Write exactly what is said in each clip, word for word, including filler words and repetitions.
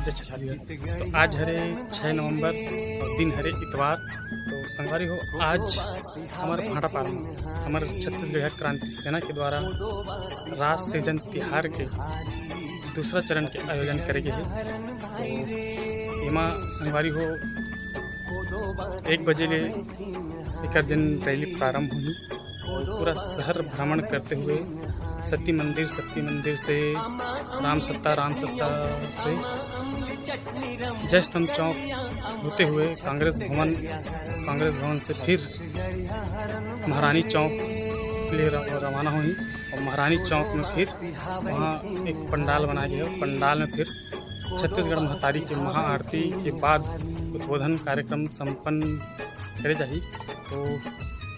तो आज हरे छः नवंबर और दिन हरे इतवार। तो संगवारी हो, आज हमर भाटापारा में हमर छत्तीसगढ़िया क्रांति सेना के द्वारा रास सृजन तिहार के दूसरा चरण के आयोजन करे गे हे। तो एमा संगवारी हो, एक बजे ले एकर दिन रैली प्रारंभ होही। पूरा शहर भ्रमण करते हुए सती मंदिर, सती मंदिर से राम सत्ता, राम सत्ता से जय स्तंभ चौक होते हुए कांग्रेस भवन, कांग्रेस भवन से फिर महारानी चौक के लिए र-, रवाना होही और महारानी चौक में फिर वहाँ एक पंडाल बनाया गया है। पंडाल में फिर छत्तीसगढ़ महतारी के महाआरती के बाद उद्बोधन कार्यक्रम संपन्न करे जाही। तो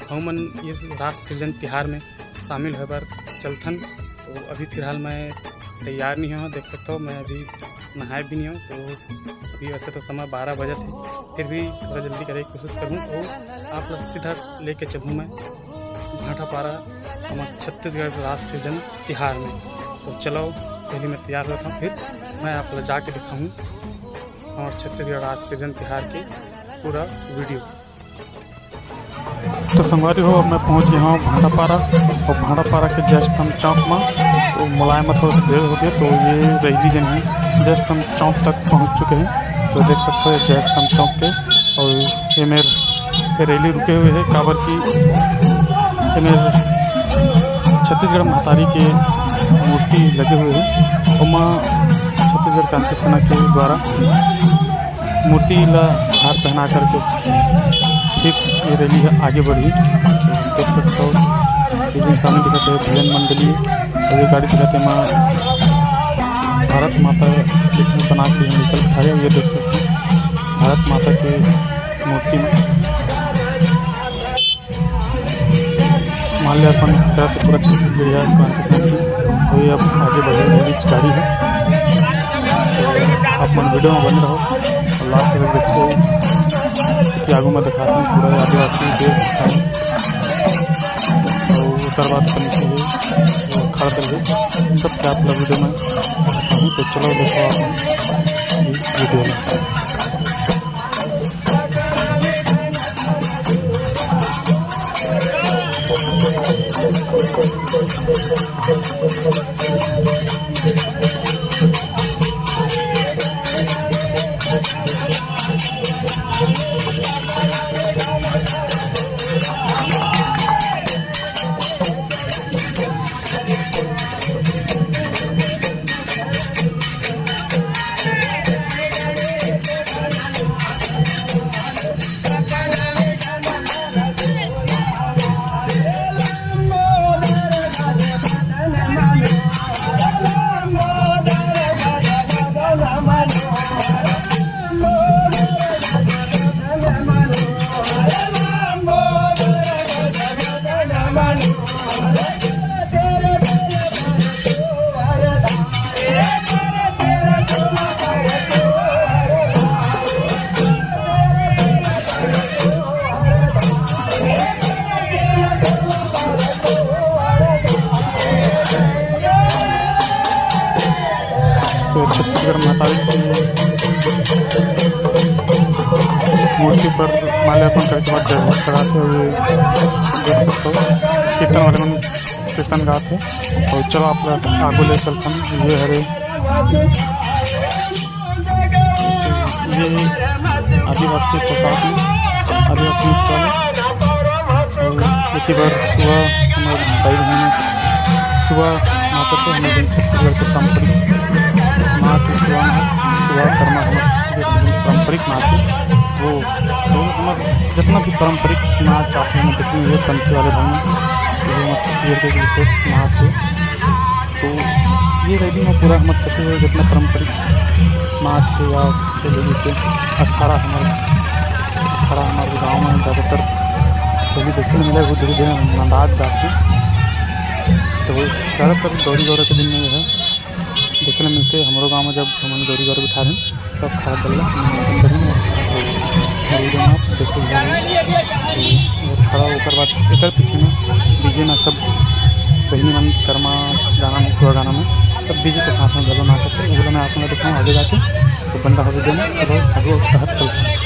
हमन इस रास सृजन तिहार में शामिल होए बर चलथन। तो अभी फिलहाल मैं तैयार नहीं हूँ, देख सकते हो, मैं अभी नहाए भी नहीं हूँ। तो अभी वैसे तो समय बारह बजत हे, फिर भी थोड़ा जल्दी करे के कोशिश करूँ। तो आप लोग सीधा लेके चलूँ मैं भाटापारा, हमर छत्तीसगढ़ रास सृजन तिहार में। तो चलो, पहले मैं तैयार होता हूँ, फिर मैं आप लोग जाके दिखाऊँ हमर छत्तीसगढ़ रास सृजन तिहार के पूरा वीडियो। तो संगवारी हो, अब मैं पहुंच गया हूँ भाटापारा और भाटापारा के जय स्तंभ चौक में। तो मोला एमा थोड़ा सा देर हो गया, तो ये रैली जन है जय स्तंभ चौक तक पहुंच चुके हैं। तो देख सकते हो जय स्तंभ चौक के, और ये मेर ये रैली रुके हुए है, काबर कि ये मेर छत्तीसगढ़ महतारी के मूर्ति लगे हुए है, ओमा छत्तीसगढ़ क्रांति सेना के द्वारा मूर्ति ला हार पहना करके फिर ये रैली ह आगे बढ़ी। देख सकते हो, ये जो सामने दिखत हे भजन मंडली, और ये गाड़ी दिखत हे, एमा भारत माता लिखिन बना के निकल खड़े हुए, देख सकते हो भारत माता के मूर्ति में माल्यार्पण करत पूरा छत्तीसगढ़िया क्रांति सेना। वही अब आगे बढ़े, गाड़ी है। आप मन वीडियो में बने रहो और लास्ट तक देखो कि आगू में दिखाते हैं पूरा आदिवासी देश दिखाते हैं। तो उतर बात करने के लिए वो खड़ा कर दे, सब क्या आप लोग वीडियो में दिखाऊँ। तो चलो देखो आप इस वीडियो में। तो छत्तीसगढ़ महतारी की मूर्ति पर माल्यार्पण करके बाद जयघोष कराते हुए देख सकते हो, कीर्तन वाले मन कीर्तन गात हे। और चलो आप लोग आगू ले चलथन, ये हरे, ये आदिवासी पोशाक में आदिवासी नृत्य है। तो एक ही बार सुबह हमारे भाई बहन सुबह नाचते हैं, हमारे छत्तीसगढ़ के पारंपरिक नाच, सुबह नाच, सुबह कर्मा, हमारे पारंपरिक नाच है वो। तो हमारे जितना भी पारंपरिक नाच आप लोगों ने देखे होंगे, पंथी वाले भाई, ये हमारे छत्तीसगढ़ के एक विशेष नाच है। तो ये रैली में पूरा हमारे छत्तीसगढ़ जितना पारंपरिक नाच है या ये ले लीजिए अखाड़ा, हमारे अखाड़ा हमारे गाँव में ज़्यादातर पहले देखे मिले, वो धीरे धीरे नंदात जाते। तो वो ज़्यादातर गौरी गौरा के दिन में जो है देखने मिलते हैं। हमारे गाँव में जब हम गौरी गौरा बिठा रहे हैं, तब खड़ा बल्ला हम करेंगे। और ये जो आप देखो, ये खड़ा होकर बात एकर पीछे में डीजे ना सब बहिनी मन कर्मा गाना में, सुहा गाना में सब डीजे के साथ में घलो नाचत हे। वो मैं आप लोग दिखाऊँ आगे जाके। बंदा हवे देना, अब आगू तहत चलते हैं।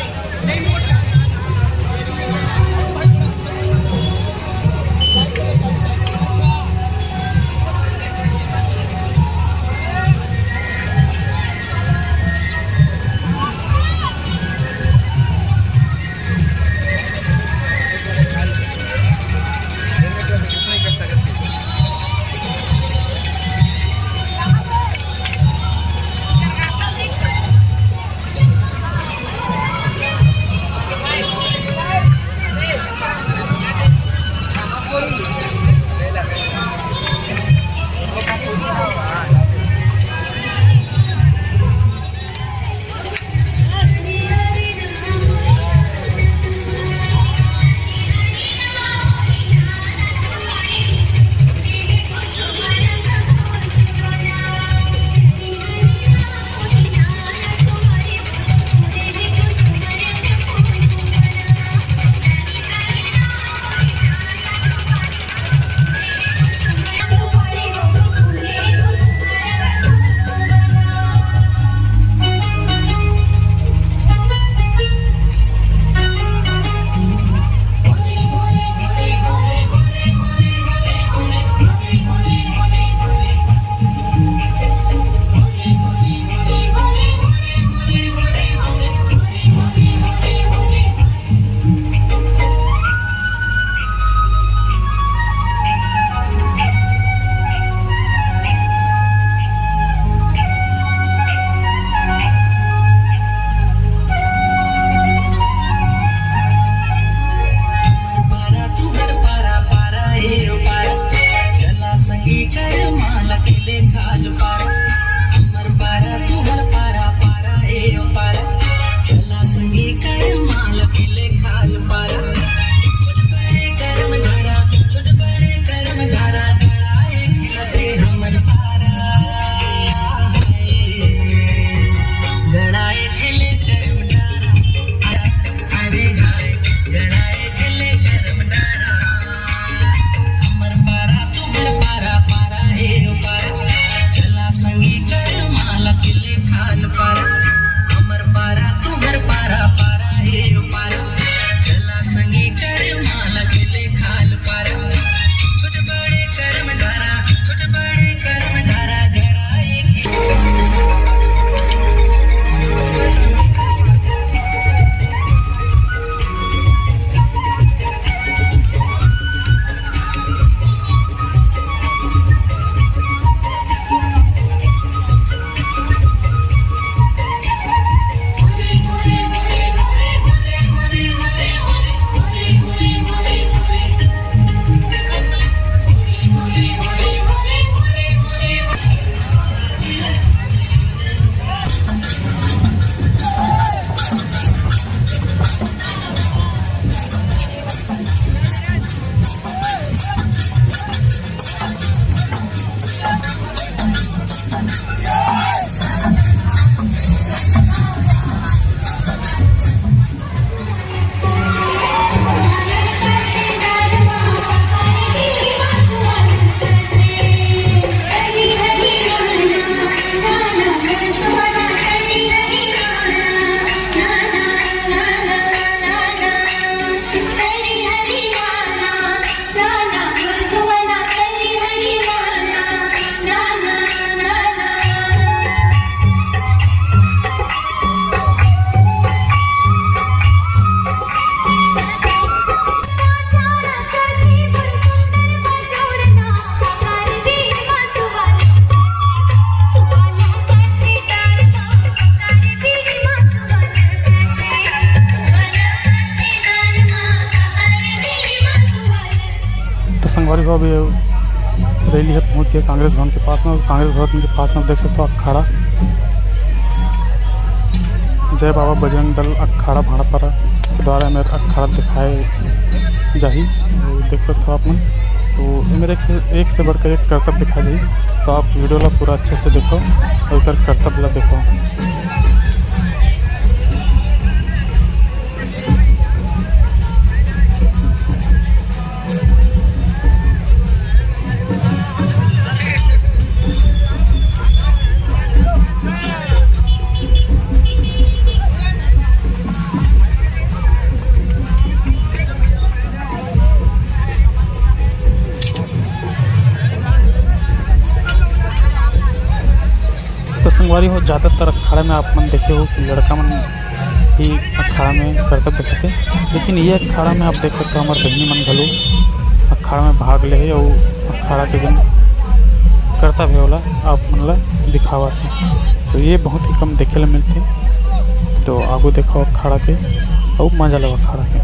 तो संगवारी हो, अभी रैली ह पहुंच गे कांग्रेस भवन के पास में। कांग्रेस भवन के पास में देख सकथो अखाड़ा, जय बाबा बजरंग दल अखाड़ा भांडापारा के द्वारा एमेर अखाड़ा दिखाए जाही। अउ देख सकथो आप मन, तो एमेर एक से, एक से बढ़कर एक करतब दिखाए जाही। तो आप वीडियो ला पूरा अच्छे से देखो अउ एकर करतब ला देखो। संगवारी हो, ज़्यादातर अखाड़ा में आप मन देखे हो कि लड़का मन ही अखाड़ा में करतब दिखथे, लेकिन ये अखाड़ा में आप देख सकते हो, हमार बहिनी मन घलो अखाड़ा में भाग ले हे अउ अखाड़ा के दिन करतब हे, ओला आप मन ला दिखावत हे। तो ये बहुत ही कम देखे ला मिलथे। तो आगू देखो अखाड़ा के, अउ मजा लो अखाड़ा के।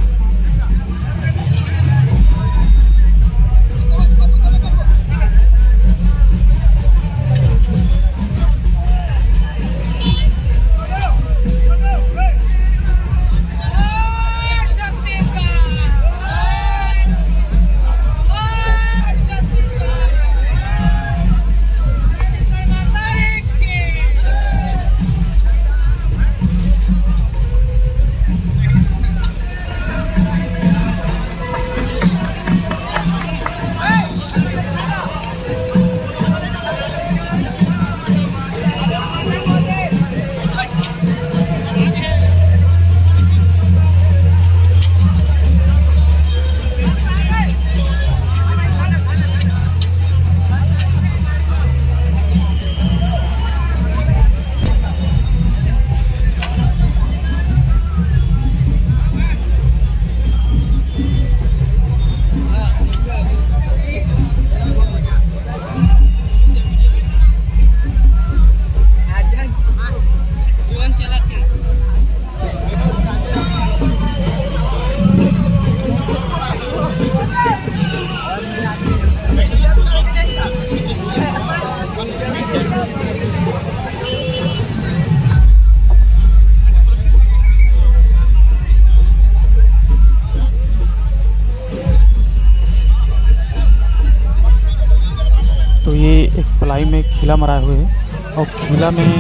तो ये एक प्लाई में खीला मराए हुए हे। अउ खीला में,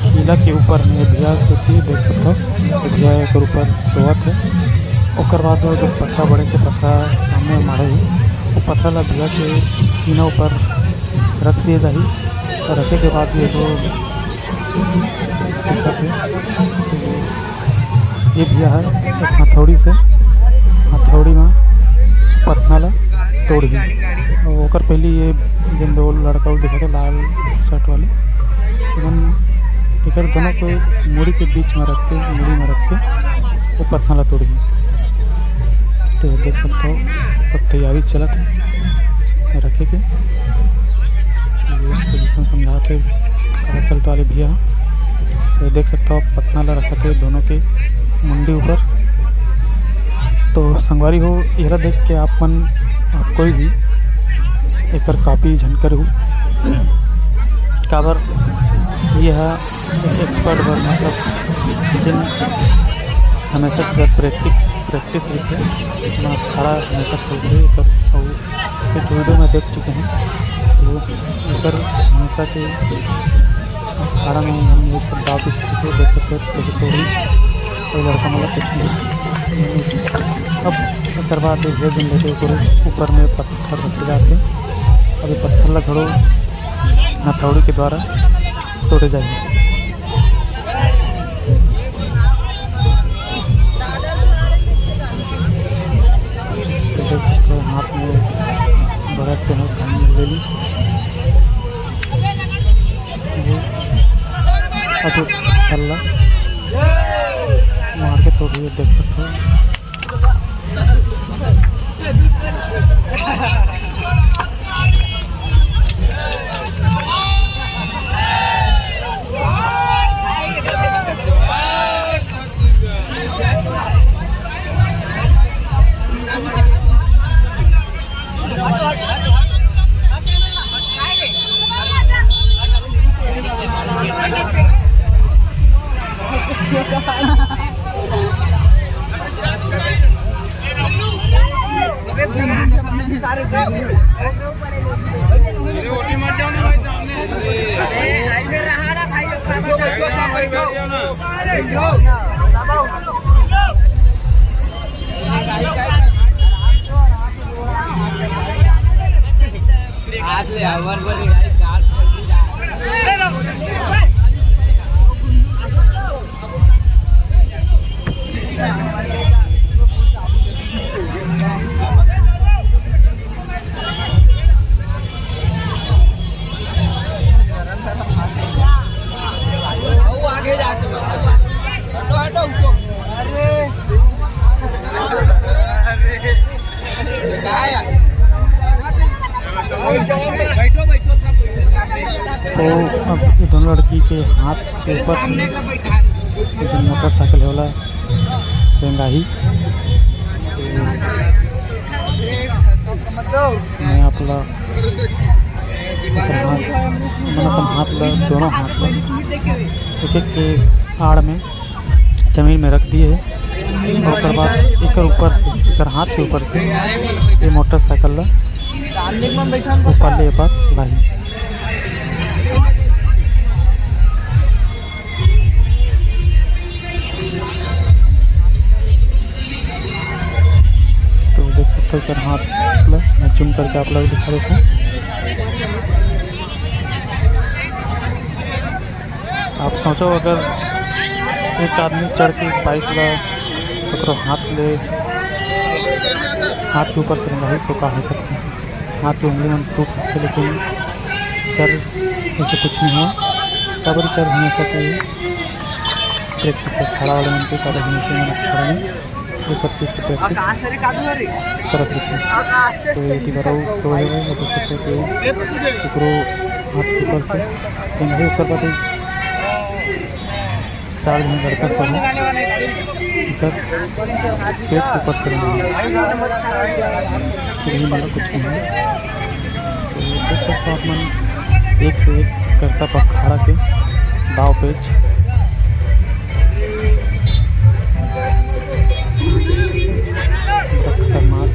खीला के ऊपर में भैया कुछ देख सकथो, तो भैया एकर ऊपर सोवत हे। ओकर बाद वो जो पथरा बड़े के पथरा सामने माढ़े हे, वो पथरा ला भैया के सीना ऊपर रख दिए जाही। और रखे के बाद ये जो दिखत हे, तो ये भैया ह एक हथौड़ी से, हथौड़ी म पथना ला तोड़ही। अउ ओकर पहिली ये जेन दो लड़का वो दिखत हे लाल शर्ट वाले, एमन एकर दोनों को मुड़ी के बीच में रख के, मुड़ी में रख के वो पथना ला तोड़ही। तो देख सकते हो, अब तैयारी चलत हे रखे के। ये पोजीशन समझात हे, कहाँ चलत वाले भैया। तो देख सकते हो, पथना ला रखत हे दोनों के मुंडी ऊपर। तो संगवारी हो, एला देख के आप मन, आप कोई भी एकर कॉपी झन करहू, काबर ये ह एक एक्सपर्ट बर, मतलब, जिन हमेशा से प्रैक्टिस, प्रैक्टिस रहिथे, अपना अखाड़ा हमेशा चलथे, एकर अउ कुछ वीडियो में देख चुके हैं, तो एकर हमेशा के अखाड़ा में हम ये सब दाव पीठ सीखे, देख सकते हैं, कैसे तोड़ी, कोई लड़का मतलब कुछ नहीं। अब एकर बाद ये दिन लेके ऊपर, ऊपर में पत्थर रखे जाते, अभी पत्थर ला घड़ो हथौड़ी के द्वारा तोड़े जाही। तो देख सकते हो, हाथ में बड़ा तेल पानी ले ली। ये अभी छल्ला मार के तोड़ रही है, देख सकते हो। तो अब ये दोनों लड़की के हाथ के ऊपर से ये जो मोटरसाइकिल हे, ओला रेंगाही। मैं आप ला अपन हाथ, अपन हाथ ला, दोनों हाथ ला एक एक के आड़ में जमीन में रख दिए हे और ओकर बाद एकर ऊपर से, एकर हाथ के ऊपर से ये मोटरसाइकिल ला ऊपर ले, ऊपर लाही। तो देख सकते हो, एकर हाथ ला मैं जूम करके आप लोग दिखा देता हूँ। आप सोचो, अगर एक आदमी चढ़ के बाइक ला पकड़ो, हाथ ले, हाथ के ऊपर से नहीं तो का हो सकता है? हाथ के उंगली मन टूट सकते, लेकिन कर ऐसे कुछ नहीं हो, काबर कर हमेशा के प्रैक्टिस है, खड़ा वाले मन के, काबर हमेशा मन खड़ा नहीं, ये सब चीज़ की प्रैक्टिस करत रहते हैं। तो ये दीवारों को है, वो देख सकते हो कि ऊपरों हाथ ऊपर से, तो नहीं ऊपर का तो चार झन लड़का सब हे, एकर पेट के ऊपर से बने हे, फिर भी मतलब कुछ नहीं है। तो देख सकते हो आप मन, एक से एक करतब अखाड़ा के दाव पेच। बड़ा खतरनाक।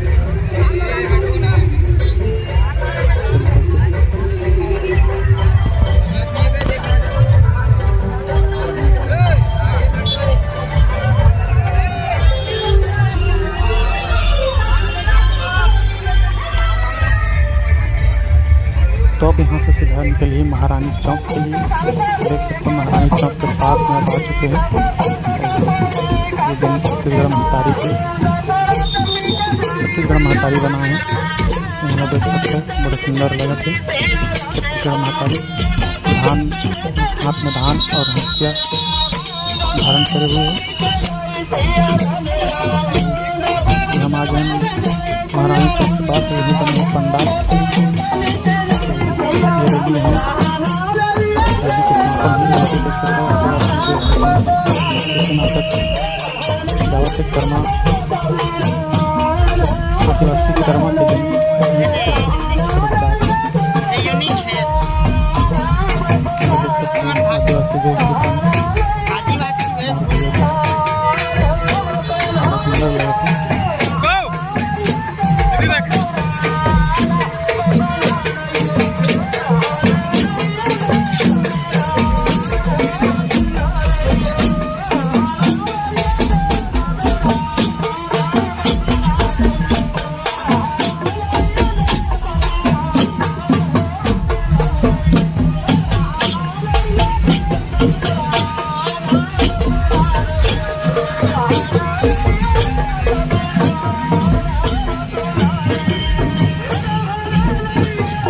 तो अब यहाँ से सीधा निकलिए महारानी चौक के लिए। देख सकते हैं, महारानी चौक के पास में आ चुके हैं। ये जन छत्तीसगढ़ महतारी की, छत्तीसगढ़ महतारी बना है। यहाँ देख सकते हैं, बड़ा सुंदर लगत है छत्तीसगढ़ महतारी। धान, हाथ में धान और हंसिया धारण करे हुए हैं। हम आ गए हैं महारानी चौक के पास, यही बने हैं पंडाल। ये रेडी हैं, अभी तो संपन्न हुई, यहाँ पे देख सकते हो, आदिवासी के नाटक, आदिवासी कर्मा, आदिवासी कर्मा के दिन ये देख सकते हो, आदिवासी वेशभूषा में बड़ा सुंदर लगत है।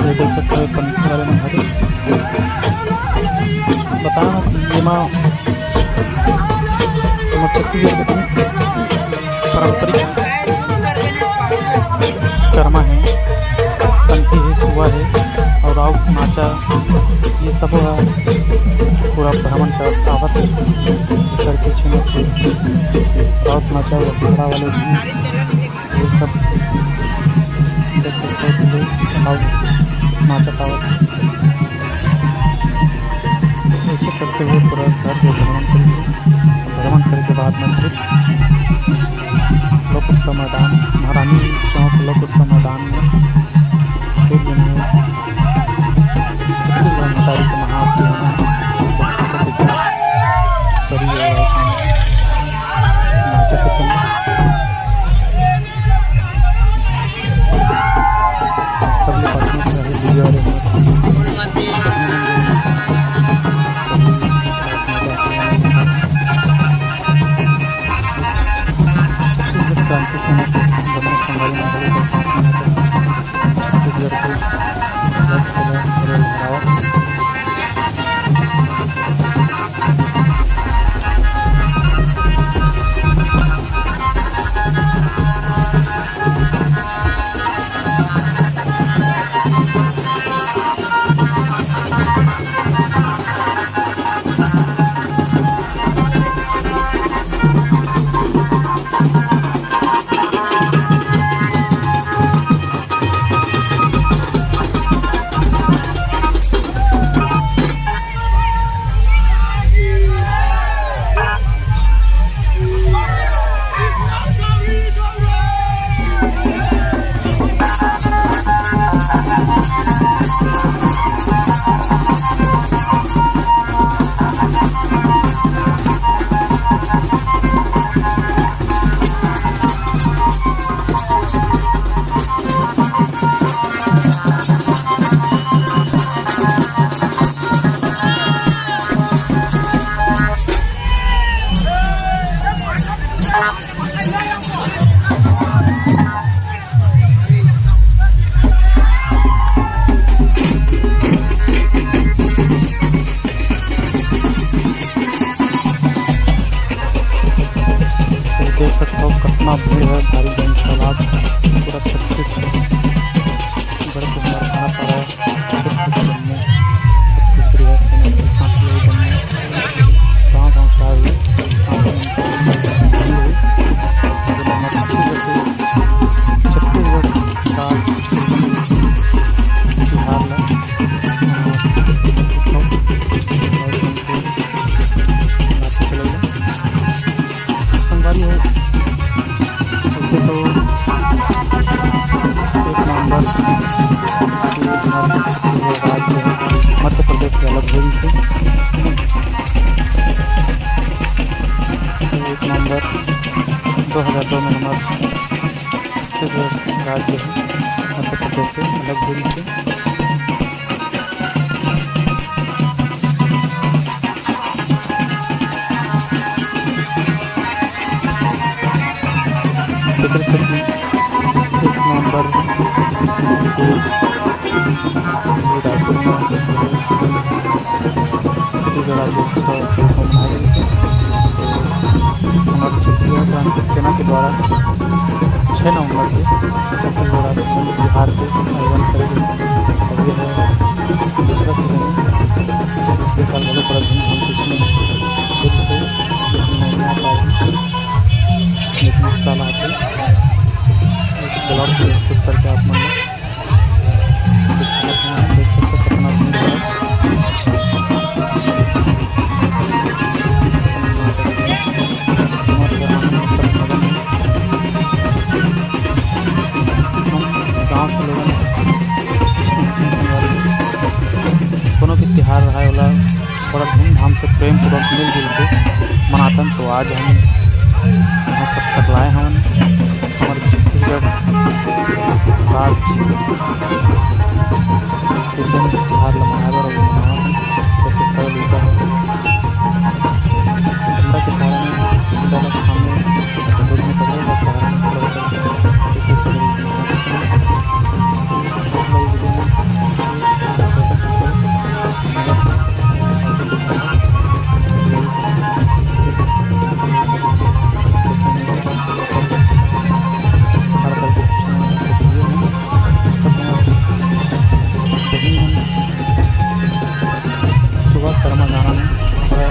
ये देख सकते हो, पंथी वाले मन हरे। बताओ ना कि ये माँ, हमर छत्तीसगढ़ के पारंपरिक कर्मा हे, पंथी हे, सुआ हे और आउ नाचा, ये सब ह पूरा भ्रमण कर आवत हे। एकर पीछे में बहुत नाचा हुआ, घोड़ा वाले भी, ये सब देख सकते हो कि लोग आउ नाचा आवत हे। ऐसे करते हुए पूरा शहर को भ्रमण करेंगे। भ्रमण करे के बाद में फिर लोक उत्सव मैदान, महारानी चौक लोक उत्सव मैदान में फिर ये छत्तीसगढ़ महतारी के महाआरती होना है। करी है, नाचा खत्म। सबले पाछू में है वीडियो वाले। क्रांति सेना के जम्मो संगवारी मंडली के साथ में छत्तीसगढ़ के लोक कला रेल भरावा। इतना भीड़ है, भारी जन सैलाब, पूरा छत्तीसगढ़ के हमारा खाना पड़ा है। छत्तीसगढ़ में, छत्तीसगढ़िया से मैं अपने साथ ले बनने गाँव गाँव से आए हुए, गाँव गाँव से आए हुए, जो हमारे छत्तीसगढ़ से, छत्तीसगढ़ का बिहार ला, अ, संगवारी हो, वैसे तो एक नंबर, एक नंबर राज्य है, मध्य प्रदेश से अलग हुई थी। एक नंबर दो हज़ार दो में हमारा राज्य है, मध्य प्रदेश से अलग हुई थी। तेकर सेती एक नवंबर के ये रायपुर में छत्तीसगढ़ राज्योत्सव मनाए गे। तो हमारे क्षेत्रीय क्रांति सेना के द्वारा छः नवंबर के छत्तीसगढ़ राज्य बिहार के आयोजन करे गे। और ये है दूसरा सीजन है। पिछले साल घलो बड़ा धूमधाम से इसमें शुरू थे, लेकिन नहीं आ पाए। लेकिन इस साल आके एक ब्लॉग भी शुरू करके आप मन ला दिखाना चाहूँगा। देख सकते हो कितना भीड़ है। गाँव के लोगन कृष्ण भगवान के कोनो भी तिहार रहे, ओला बड़ा धूमधाम से, प्रेम पूर्वक, मिलजुल के मनाथन। तो आज हम यहाँ सब सकलाए हवन, हमारे छत्तीसगढ़ राज्य के दिन तिहार ला मनाए बर अउ मनावत हन। जैसे कल बीता है, ठंडा के कारण ठंडा ला सामने दूर में पड़े और कारण शुरुआत करमा गाना में थोड़ा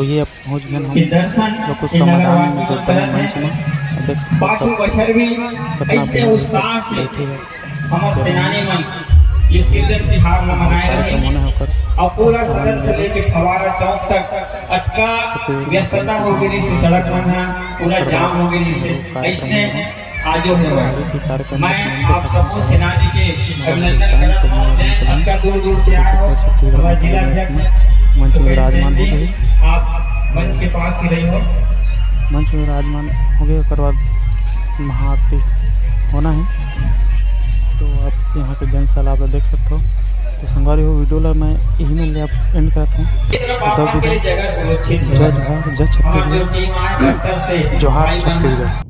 तो ये अब पहुंच गए हम लोग कुछ समाधान जो मंच में। देख सकते हो पाछू बछर भी ऐसने उत्साह से हमर सेनानी मन ये सिरजन तिहार ला मनाए रहे। और पूरा सदर से लेके फवारा चौक तक अतका व्यस्तता हो गई से सड़क मन ह पूरा जाम हो गई से ऐसने आजो हो रहा है। मैं आप सबको सेनानी के अभिनंदन करता हूँ। जय, अतका दूर दूर से आए हो। हमारे जिला अध्यक्ष मंच में विराजमान हो गए। आप मंच के पास ही रही हो। मंच में विराजमान हो गए, ओकर बाद महाआरती होना है। तो आप यहाँ के जन सैलाब देख सकते हो। तो संगवारी हो, वीडियो ला मैं यही में ले आप एंड करता हूँ। जय जोहार, जय छत्तीसगढ़, जोहार छत्तीसगढ़।